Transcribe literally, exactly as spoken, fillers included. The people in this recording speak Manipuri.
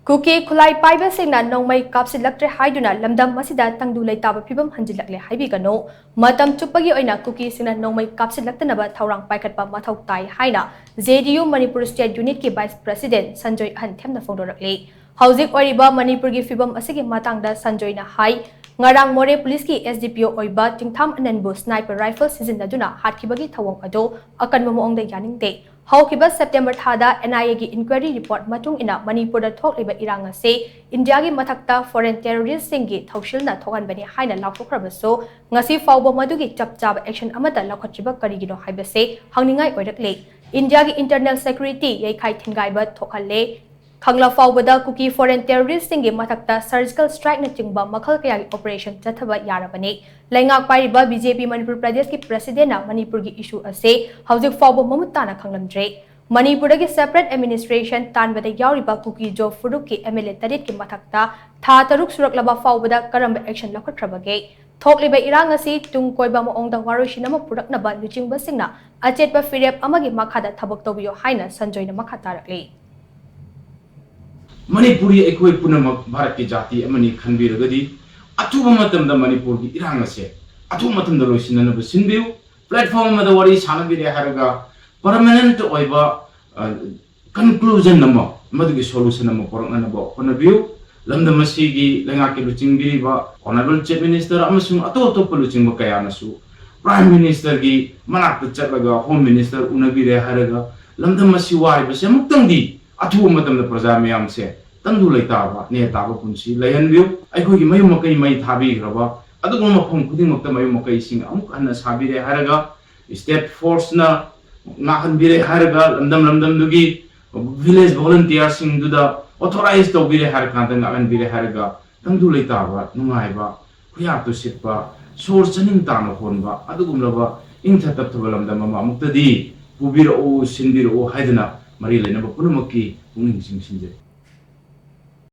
ꯀꯨꯀꯤ ꯈꯨꯠꯂꯥꯏ ꯄꯥꯏꯕꯁꯤꯡꯅ ꯅꯣꯡꯃꯩ ꯀꯥꯞꯁꯤꯜꯂꯛꯇ꯭ꯔꯦ ꯍꯥꯏꯗꯨꯅ ꯂꯝꯗꯝ ꯑꯁꯤꯗ ꯇꯪꯗꯨ ꯂꯩꯇꯥꯕ ꯐꯤꯕꯝ ꯍꯟꯖꯤꯜꯂꯛꯂꯦ ꯍꯥꯏꯕꯤꯒꯅꯨ꯫ ꯃꯇꯝ ꯆꯨꯞꯄꯒꯤ ꯑꯣꯏꯅ ꯀꯨꯀꯤꯁꯤꯡꯅ ꯅꯣꯡꯃꯩ ꯀꯥꯞꯁꯤꯜꯂꯛꯇꯅꯕ ꯊꯧꯔꯥꯡ ꯄꯥꯏꯈꯠꯄ ꯃꯊꯧ ꯇꯥꯏ ꯍꯥꯏꯅ J D U Manipur state ꯌꯨꯅꯤꯠꯀꯤ ꯚꯥꯏꯁ ꯄ꯭ꯔꯁꯤꯗꯦꯟ ꯁꯟꯖꯣꯏ ꯑꯍꯟ ꯊꯦꯝꯅ ꯐꯣꯡꯗꯣꯔꯛꯂꯤ꯫ ꯍꯧꯖꯤꯛ ꯑꯣꯏꯔꯤꯕ ꯃꯅꯤꯄꯨꯔꯒꯤ ꯐꯤꯕꯝ ꯑꯁꯤꯒꯤ ꯃꯇꯥꯡꯗ ꯁꯟꯖꯣꯏꯅ ꯍꯥꯏ, ꯉꯔꯥꯡ ꯃꯣꯔꯦ ꯄꯨꯂꯤꯁꯀꯤ ꯑꯦꯁ ꯗꯤ ꯄꯤ ꯑꯣ ꯑꯣꯏꯕ ꯆꯤꯡꯊꯥꯝ ꯑꯅꯟꯕꯨ ꯁ꯭ꯅꯥꯏꯄꯔ ꯔꯥꯏꯐꯜ ꯁꯤꯖꯤꯟꯅꯗꯨꯅ ꯍꯥꯠꯈꯤꯕꯒꯤ ꯊꯧꯑꯣꯡ ꯑꯗꯨ ꯑꯀꯟꯕ ꯃꯑꯣꯡꯗ ꯌꯥꯅꯤꯡꯗꯦ꯫ ꯍꯧꯈꯤꯕ ꯁꯦꯞꯇꯦꯝꯕꯔ ꯊꯥꯗ ꯑꯦꯟ ꯑꯥꯏ ꯑꯦꯒꯤ ꯏꯟꯀ꯭ꯋꯥꯏꯔꯤ ꯔꯤꯄꯣꯔꯠ ꯃꯇꯨꯡ ꯏꯟꯅ ꯃꯅꯤꯄꯨꯔꯗ ꯊꯣꯛꯂꯤꯕ ꯏꯔꯥꯡ ꯑꯁꯤ ꯏꯟꯗꯤꯌꯥꯒꯤ ꯃꯊꯛꯇ ꯐꯣꯔꯦꯟ ꯇꯦꯔꯣꯔꯤꯁꯁꯤꯡꯒꯤ ꯊꯧꯁꯤꯜꯅ ꯊꯣꯛꯍꯟꯕꯅꯤ ꯍꯥꯏꯅ ꯂꯥꯎꯊꯣꯛꯈ꯭ꯔꯕꯁꯨ, ꯉꯁꯤ ꯐꯥꯎꯕ ꯃꯗꯨꯒꯤ ꯆꯞ ꯆꯥꯕ ꯑꯦꯛꯁꯟ ꯑꯃꯠꯇ ꯂꯧꯈꯠꯈꯤꯕ ꯀꯔꯤꯒꯤꯅꯣ ꯍꯥꯏꯕꯁꯤ ꯍꯪꯅꯤꯡꯉꯥꯏ ꯑꯣꯏꯔꯛꯂꯤ꯫ ꯏꯟꯗꯤꯌꯥꯒꯤ ꯏꯟꯇꯔꯅꯦꯜ ꯁꯦꯀ꯭ꯌꯨꯔꯤꯇꯤ ꯌꯩꯈꯥꯏ ꯊꯤꯟꯒꯥꯏꯕ ꯊꯣꯛꯍꯜꯂꯦ꯫ ꯈꯪꯂ ꯐꯥꯎꯕꯗ ꯀꯨꯀꯤ ꯐꯣꯔꯦꯟ ꯇꯦꯔꯣꯔꯤꯁꯁꯤꯡꯒꯤ ꯃꯊꯛꯇ ꯁꯔꯖꯤꯀꯦꯜ ꯁ꯭ꯇ꯭ꯔꯥꯏꯛꯅꯆꯤꯡꯕ ꯃꯈꯜ ꯀꯌꯥꯒꯤ ꯑꯣꯄꯔꯦꯁꯟ ꯆꯠꯊꯕ ꯌꯥꯔꯕꯅꯤ꯫ ꯂꯩꯉꯥꯛ ꯄꯥꯏꯔꯤꯕ ꯕꯤ ꯖꯦ ꯄꯤ ꯃꯅꯤꯄꯨꯔ ꯄ꯭ꯔꯗꯦꯁꯀꯤ ꯄ꯭ꯔꯁꯤꯗꯦꯟꯅ ꯃꯅꯤꯄꯨꯔꯒꯤ ꯏꯁꯨ ꯑꯁꯤ ꯍꯧꯖꯤꯛ ꯐꯥꯎꯕ ꯃꯃꯨꯠ ꯇꯥꯅ ꯈꯪꯂꯝꯗ꯭ꯔꯦ꯫ ꯃꯅꯤꯄꯨꯔꯗꯒꯤ ꯁꯦꯄꯔꯦꯠ ꯑꯦꯗꯃꯤꯅꯤꯁꯇ꯭ꯔꯦꯁꯟ ꯇꯥꯟꯕꯗ ꯌꯥꯎꯔꯤꯕ ꯀꯨꯀꯤ ꯖꯣ ꯐꯨꯔꯨꯞꯀꯤ ꯑꯦꯝ ꯑꯦꯜ ꯑꯦ ꯇꯔꯦꯠꯀꯤ ꯃꯊꯛꯇ ꯊꯥ ꯇꯔꯨꯛ ꯁꯨꯔꯛꯂꯕ ꯐꯥꯎꯕꯗ ꯀꯔꯝꯕ ꯑꯦꯛꯁꯟ ꯂꯧꯈꯠꯈ꯭ꯔꯕꯒꯦ? ꯊꯣꯛꯂꯤꯕ ꯏꯔꯥꯡ ꯑꯁꯤ ꯇꯨꯡ ꯀꯣꯏꯕ ꯃꯑꯣꯡꯗ ꯋꯥꯔꯣꯏꯁꯤꯟ ꯑꯃ ꯄꯨꯔꯛꯅꯕ ꯂꯨꯆꯤꯡꯕꯁꯤꯡꯅ ꯑꯆꯦꯠꯄ ꯐꯤꯔꯦꯞ ꯑꯃꯒꯤ ꯃꯈꯥꯗ ꯊꯕꯛ ꯇꯧꯕꯤꯌꯨ ꯍꯥꯏꯅ ꯁꯟꯖꯣꯏꯅ ꯃꯈꯥ ꯇꯥꯔꯛꯂꯤ꯫ ꯃꯅꯤꯄꯨꯔꯤ ꯑꯩꯈꯣꯏ ꯄꯨꯝꯅꯃꯛ ꯚꯥꯔꯠꯀꯤ ꯖꯥꯇꯤ ꯑꯃꯅꯤ ꯈꯟꯕꯤꯔꯒꯗꯤ, ꯑꯊꯨꯕ ꯃꯇꯝꯗ ꯃꯅꯤꯄꯨꯔꯒꯤ ꯏꯔꯥꯡ ꯑꯁꯦ ꯑꯊꯨꯕ ꯃꯇꯝꯗ ꯂꯣꯏꯁꯤꯟꯅꯅꯕ ꯁꯤꯟꯕꯤꯌꯨ꯫ ꯄ꯭ꯂꯦꯠꯐꯣꯝ ꯑꯃꯗ ꯋꯥꯔꯤ ꯁꯥꯟꯅꯕꯤꯔꯦ ꯍꯥꯏꯔꯒ, ꯄꯔꯃꯅꯦꯟꯠ ꯑꯣꯏꯕ, ꯑ, ꯀꯟꯀ꯭ꯂꯨꯖꯟ ꯑꯃ, ꯃꯗꯨꯒꯤ ꯁꯣꯂꯨꯁꯟ ꯑꯃ ꯄꯨꯔꯛꯅꯅꯕ ꯍꯣꯠꯅꯕꯤꯌꯨ꯫ ꯂꯝꯗꯝ ꯑꯁꯤꯒꯤ ꯂꯩꯉꯥꯛꯀꯤ ꯂꯨꯆꯤꯡꯕꯤꯔꯤꯕ ꯑꯣꯅꯔꯦꯕꯜ ꯆꯤꯐ ꯃꯤꯅꯤꯁꯇꯔ ꯑꯃꯁꯨꯡ ꯑꯇꯣꯞ ꯑꯇꯣꯞꯄ ꯂꯨꯆꯤꯡꯕ ꯀꯌꯥꯅꯁꯨ ꯄ꯭ꯔꯥꯏꯝ ꯃꯤꯅꯤꯁꯇꯔꯒꯤ ꯃꯅꯥꯛꯇ ꯆꯠꯂꯒ ꯍꯣꯝ ꯃꯤꯅꯤꯁꯇꯔ ꯎꯅꯕꯤꯔꯦ ꯍꯥꯏꯔꯒ, ꯂꯝꯗꯝ ꯑꯁꯤ ꯋꯥꯔꯤꯕꯁꯦ ꯑꯃꯨꯛꯇꯪꯗꯤ ꯑꯊꯨꯕ ꯃꯇꯝꯗ ꯄ꯭ꯔꯖꯥ ꯃꯌꯥꯝꯁꯦ ꯇꯪꯗꯨ ꯂꯩꯇꯥꯕ, ꯅꯦ ꯇꯥꯕ ꯄꯨꯟꯁꯤ ꯂꯩꯍꯟꯕꯤꯌꯨ꯫ ꯑꯩꯈꯣꯏꯒꯤ ꯃꯌꯨꯝ ꯃꯀꯩ ꯃꯩ ꯊꯥꯕꯤꯈ꯭ꯔꯕ ꯑꯗꯨꯒꯨꯝꯕ ꯃꯐꯝ ꯈꯨꯗꯤꯡꯃꯛꯇ ꯃꯌꯨꯝ ꯃꯀꯩꯁꯤꯡ ꯑꯃꯨꯛ ꯍꯟꯅ ꯁꯥꯕꯤꯔꯦ ꯍꯥꯏꯔꯒ, ꯁ꯭ꯇꯦꯠ ꯐꯣꯔꯁꯅ ꯉꯥꯛꯍꯟꯕꯤꯔꯦ ꯍꯥꯏꯔꯒ, ꯂꯝꯗꯝ ꯂꯝꯗꯝꯗꯨꯒꯤ ꯚꯤꯂꯦꯖ ꯚꯣꯂꯨꯟꯇꯤꯌꯔꯁꯤꯡꯗꯨꯗ ꯑꯣꯊꯣꯔꯥꯏꯖ ꯇꯧꯕꯤꯔꯦ ꯍꯥꯏꯔ ꯀꯥꯟꯗ, ꯉꯥꯛꯍꯟꯕꯤꯔꯦ ꯍꯥꯏꯔꯒ, ꯇꯪꯗꯨ ꯂꯩꯇꯥꯕ, ꯅꯨꯡꯉꯥꯏꯕ, ꯈꯨꯌꯥ ꯇꯨꯁꯤꯠꯄ, ꯁꯣꯔ ꯆꯅꯤꯡ ꯇꯥꯅ ꯍꯣꯟꯕ ꯑꯗꯨꯒꯨꯝꯂꯕ ꯏꯪꯊ ꯇꯞꯊꯕ ꯂꯝꯗꯝ ꯑꯃ ꯑꯃꯨꯛꯇꯗꯤ ꯄꯨꯕꯤꯔꯛꯎ, ꯁꯤꯟꯕꯤꯔꯛꯎ ꯍꯥꯏꯗꯨꯅ ꯃꯔꯤ ꯂꯩꯅꯕ ꯄꯨꯝꯅꯃꯛꯀꯤ ꯄꯨꯛꯅꯤꯡ ꯆꯤꯡꯁꯤꯟꯖꯔꯤ꯫